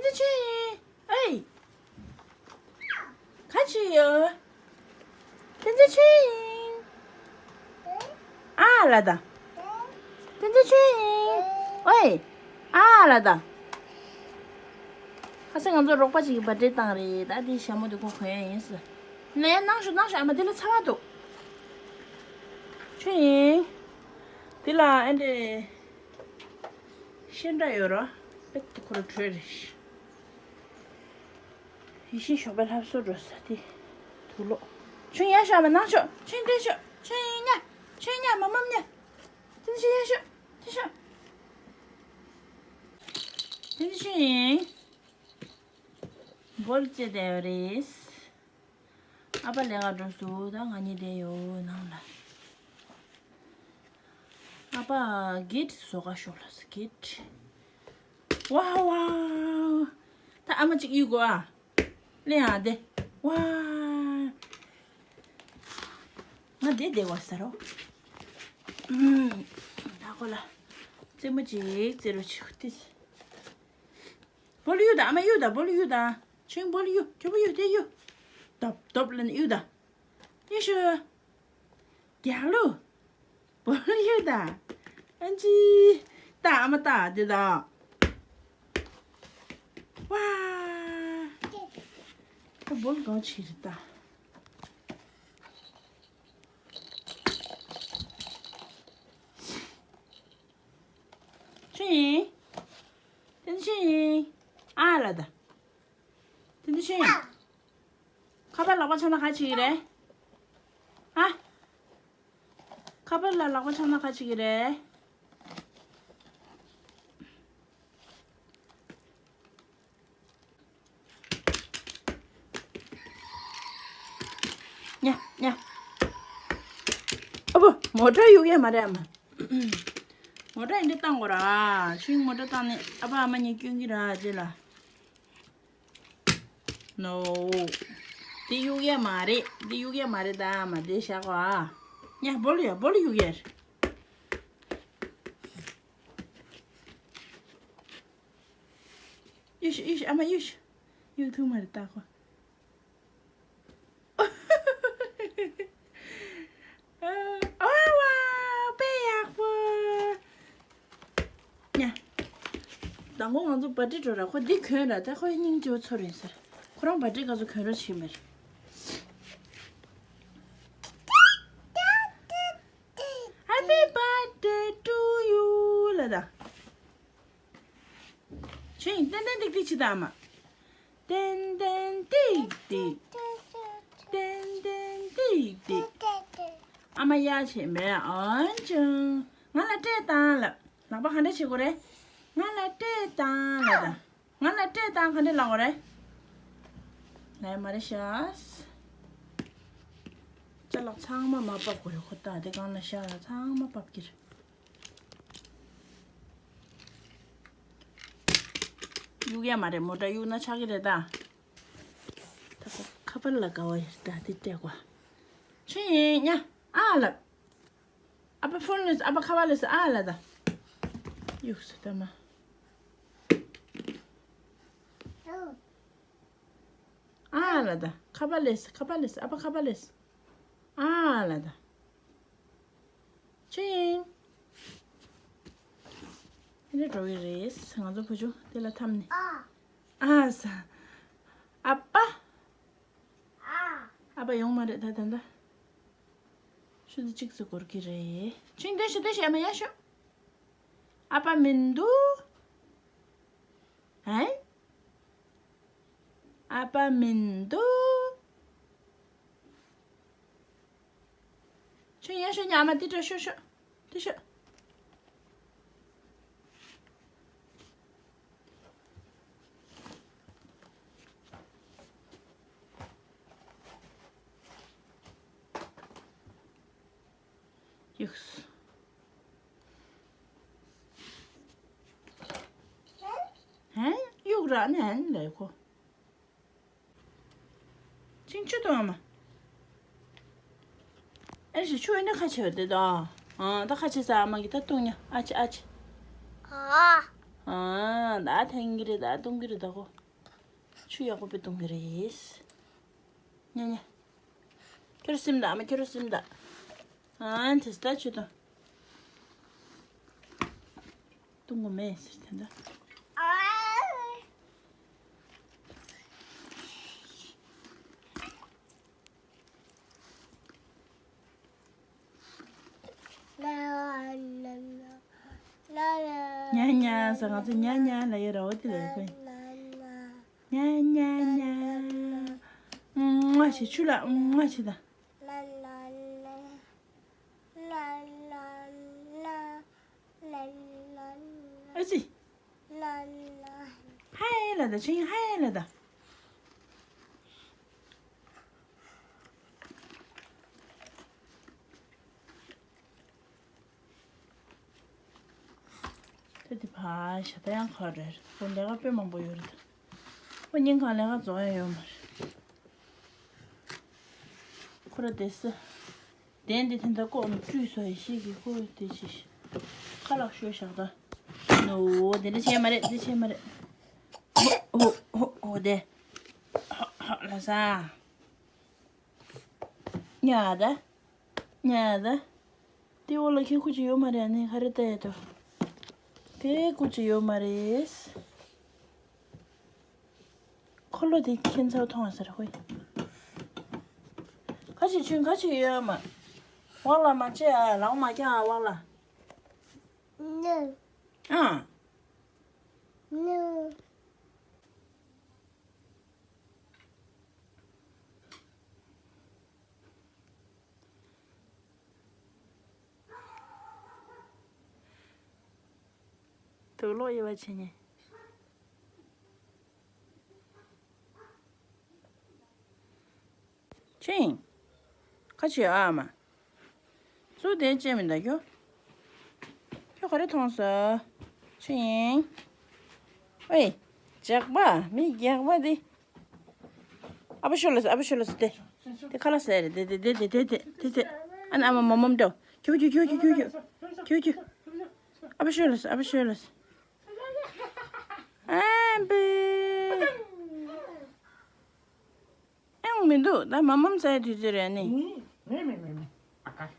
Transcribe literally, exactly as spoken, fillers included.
ཏི་ཆི་ཡིན། ཨེ། ག་ཅི་ཡོད། ཏི་ཏི་ཆི་ཡིན། ཨ་ལ་ད། ཏི་ཏི་ཆི་ཡིན། ཨོའི། ཨ་ལ་ད། ཁ་སང་ང་ཚོ་རོགས་པ་ཅིག་གིས་བར་ཌེ་བཏང་རེད། ད་དེ་ཞྭ་མོ་དེ་ཁོ་གོན་ཡ་ཡིན་ཟེར། ནས་གནང་ཤོག་གནང་ཤོག་ཨ་མ་དེ་ལ་ཚ་བ་འདུག་ཆི་ཡིན། དེ་ལ་ཨེ་འདྲས། ཤེས་འདྲ་ཡོད་ར། པེ་ཏི་ཁོ་ར་བྲོས་རེད། ཡེ་ཤེས་ཞོགས་པའི་ལྷ་གསོལ་འགྲོ་ས་དེ། དུག་ལོག་ཆུ་ཡ་ཤ་མ་ནང་ཤོག་ཆུ་འདི་ཤོག་ཆུ་ཉ། ཆུ་ཉ་མ་མམ་ཉ། དེ་ཤོག་ཡ་ཤོག་དེ་ཤོག་དེ་ཤོག་ཡིན། སྦོལ་རྩེ་བསྡད་ཡོད་རེད། ཨ་ཕ་ལས་ཀ་འགྲོ་སོང་། ད་ང་གཉིས་བསྡད་ཡོད་ནང་ལ། ཨ་ཕ་གེ་ཊི་བཟོ་ག་ཤོག་ལ་གེ་ཊི། ཝའོ་ཝའོ། ད་ཨ་མ་གཅིག་གཡུག་གོ་ཨ། ལེན་ཨ་དེ། ཝའོ། ང་བསྡད་བསྡད་པ་ཟེར་རོ། ཨུམ། ད་ཁོ་ལ་རྩེད་མོ་གཅིག་རྩེ་རོགས་བྱེད་དེ། སྦོལ་གཡུག་དང་ཨ་མ་གཡུག་དང་སྦོལ་གཡུག་དང་། ཆུང་སྦོལ་གཡུག་གྲོགས་པོ་གཡུག་དེ་གཡུག་ཏོབ་ཏོབ་ལ་ནི་གཡུག་དང་། ཡེ་ཤུ། རྒྱག་ལུ། སྦོལ་གཡུག་དང་། ཨན་ཅི། ཏ་ཨ་མ་ཏ་དེ་དང་། ཝ། ད་སྦོལ་གང་ཆེ་རེད་ད། ཆུ་ཡིན། དེ་ཆུ་ཡིན། ཨ་ལ་ད། དེ་འདི་ཤེས། ཁ་པར་ལག་པ་འཆང་ན་ག་བྱེད་ཀྱི་རེད། ཨ། ཁ་པར་ལ་ལག་པ་འཆང་ན་ག་བྱེད་ཀྱི་རེད། ཉ་ཉ། ཨ་བུ་མོ་ཊ་གཡུག་ཡས་མ་རེད་ཨ་མ། མོ་ཊ་ཡིན་འདི་བཏང་དགོས་ར། ཆུང་མོ་ཊ་བཏང་ནས་ཨ་ཕ་ཨ་མ་གཉིས་སྐྱོན་གྱི་ར་དེ་ལ། ནོ། འདི་གཡུག་ཡས་མ་རེད། འདི་གཡུག་ཡས་མ་རེད་ད་མ་འདི་བཞག་གོ་ཨ། ཉ་སྦོལ་ཡ་སྦོལ་གཡུག་ཡས། ཡུ་ཤུ་ཡུ་ཤུ་ཨ་མ་ཡུ་ཤུ། གཡུག་ཐུབ་མ་རེད་ད་ཁོ། ཨ་ཝ་དཔེ་ཡག་པོ། ཉ། མདང་དགོང་ང་ཚོ་བར་ཌེ་འགྲོ་ར་ཁོ་འདི་གོན་ར་ད་ཁོའི་སྙིང་རྗེ་བོ་ཚོར་ཡིན་ཟེར། ཁོ་རང་བར་ཌེ་ག་ཚོད་གོན་རོགས་བྱེད་མེད། Happy birthday to you ལ་ད། ཆུ་ཡིན་ཏན་ཏན་ཏིག་ཏིག་བྱེད་དང་ཨ་མ། ཏན་ཏན་ཏིག་ཏིག་ཏན་ཏན་ཏིག་ཏིག་ཨ་མ་ཡ་བྱེད་མེད་ཨོན་ཅང་། ང་ལ་སྤྲད་དང་ལབ། ལག་པ་ག་འདྲ་བྱེད་དགོས་རེད། ང་ལ་སྤྲད་དང་ལབ་དང་། ང་ལ་སྤྲད་དང་ག་འདྲ་ལབ་དགོས་རེད། ལས་མ་རེད་ཤག་ཅ་ལག་ཚང་མ་མར་ཕབ་དགོས་རེད་ཁོ་ད་དེ་གང་ལ་ཤག་ཚང་མ་ཕབ་ཀྱི་རེད། གཡུག་ཡ་མ་རེད་མོ་ཊ་གཡུག་ན་ཆག་གི་རེད་ད། ད་ཁ་པར་ལ་དགའ་བ་ཡོད་ད་དེ་སྤྲད་དགོས། ཆུ་ཡིན་ཉ་ཨ་ལབ། ཨ་ཕ་ཕོན་ལས་ཨ་ཕ་ཁ་པར་ལས་ཨ་ལ་ད། གཡུག་སོ་ད་མ། ཨ་ལ་ད་ཁ་པར་ལས་ཁ་པར་ལས་ཨ་ཕ་ཁ་པར་ལས་ཨ་ལ་ད། ཆིང་། དེ་འདྲ་འགྲོ་གི་རེད། ང་ཚོ་བུ་ཆུང་དེ་ལ་འཐམ་ནས། ཨ་ས། ཨ་ཕ། ཨ་ཕ་ཡོང་མ་རེད་ད་ད་ད། ཤུ་དེ་གཅིག་ཙི་འགོར་གི་རེད། ཆིང་། དེ་ཤུ་དེ་ཤུ་ཨ་མ་ཡ་ཤུ། ཨ་ཕ་མི་འདུག་ཧན། ཨ་ཕ་མི་འདུག་ཆུ་ཡ་ཤོ་ཉ་མ་དེ་འདྲ་ཤོ་ཤོ། དེ་ཤོ། ཡུགས། ཧན་ཡུག་ར་ནན་ལེ་ཁོ། ཅིང་ཆུ་དང་ཨ་མ། ཨེ་ཞི་ཆུ་ཨེ་འདྲ་ཁ་ཆེ་བ་དེ་དང་། ཨ་ད་ཁ་ཆེ་ས་ཨ་མ་གི་ད་བཏུང་ཉ་ཨ་ཆི་ཨ་ཆི། ཨ། ཨ། ད་འཐེན་གྱི་རེད། ད་བཏུང་གི་རེད། ད་ཁོ་ཆུ་ཡག་པོ་དཔེ་བཏུང་གི་རེད། ཉ་ཉ། ཁྱོད་སིམ་ད། ཨ་མ་ཁྱོད་སིམ་ད། ཨ་དེ་ད་ཆུ་དང་། བཏུང་གི་མེད་ཟེར་དེ་འདྲ། ཉ་ཉ་ཟེར། ང་ཚོ་ཉ་ཉ་ལབ་ཡ་ར་བ་དེ་ལ་ཁོས། ཉ་ཉ་ཉ། ཨུམ་ཞེས་ཆུ་ལ་ཨུམ་ཞེས་དང་། ཨ་ཙི། ཧའི་ལ་ད། ཆིང་ཧའི་ལ་ད། ད་དེ་ཕ་ཤ་ད་ཡང་ཁ་རེད། ཁོ་ལས་ཀ་དཔེ་མང་པོ་ཡོད་རེད། ཁོ་སྙིང་གང་ལས་ཀ་རྫོགས་ཡ་ཡོད་མ་རེད། ཁོ་ར་དེ་སི། གདན་འདི་དེ་འདྲ་ལྐོག་ནས་བཀྲུས་སོ་ཡ་ཤེས་ཀྱི། ཁོ་དེ་ཅི་ཁ་ལག་ཤོད་བཞག་ད། ནོ་དེ་འདྲ་བྱས་མ་རེད། དེ་བྱས་མ་རེད། ཧོ་ཧོ་ཧོ་ཧོ་དེ། ཧ་ཧ་ལ་ས། ཉ་ད། ཉ་ད། དེ་འོག་ལ་ཁེ་ཁུ་ཅི་ཡོད་མ་རེད། ཨ་ནི་ག་རེ་ལྟ་ཡ་དོ། ཁེ་ཁུ་ཅི་ཡོད་མ་རེད། འཁོར་ལོ་དེ་ཁྱེད་ཚོ་མཐོང་ཟེར་ཧོꯏ། ཁ་ཅིག་ཆུན་ཁ་ཅིག་ཡོད་མ། འོག་ལ་མ་ཆེ་ཨ། ལའོ་མ་ཀྱང་ཨ་འོག་ལ། ཨ། དུག་ལོག་ཡོད་པ་བྱས་ནས། ཆིང་། ཁ་ཆེ་ཨ་མ། སུ་དེ་ཅེས་མི་འདའ་ཁྱོ། ཁྱོ་ག་རེ་མཐོང་ས། ཆིང་། ཨེ། ཇག་པ། མི་རྒྱག་པ་དེ། ཨ་ཕ་ཤོ་ལ་ས། ཨ་ཕ་ཤོ་ལ་ས། དེ། དེ་ཁ་ལག་ཟ་རེད། དེ་དེ་དེ། ཨ་ནི་ཨ་མ་མོ་མོམ་འགྲོ། ཁྱུ་ཁྱུ་ཁྱུ་ཁྱུ། ཨ་ཕ་ཤོ་ལ་ས། ཨ་ཕ་ཤོ་ལ་ས། ཨ་བུ། ཨང་མི་འདུག་ད་མ་མམ་ཟ་ཡ་དུས་ཚོད་རེད་ནི། མེ་མེ་མེ་མེ། ཨ་ཀ།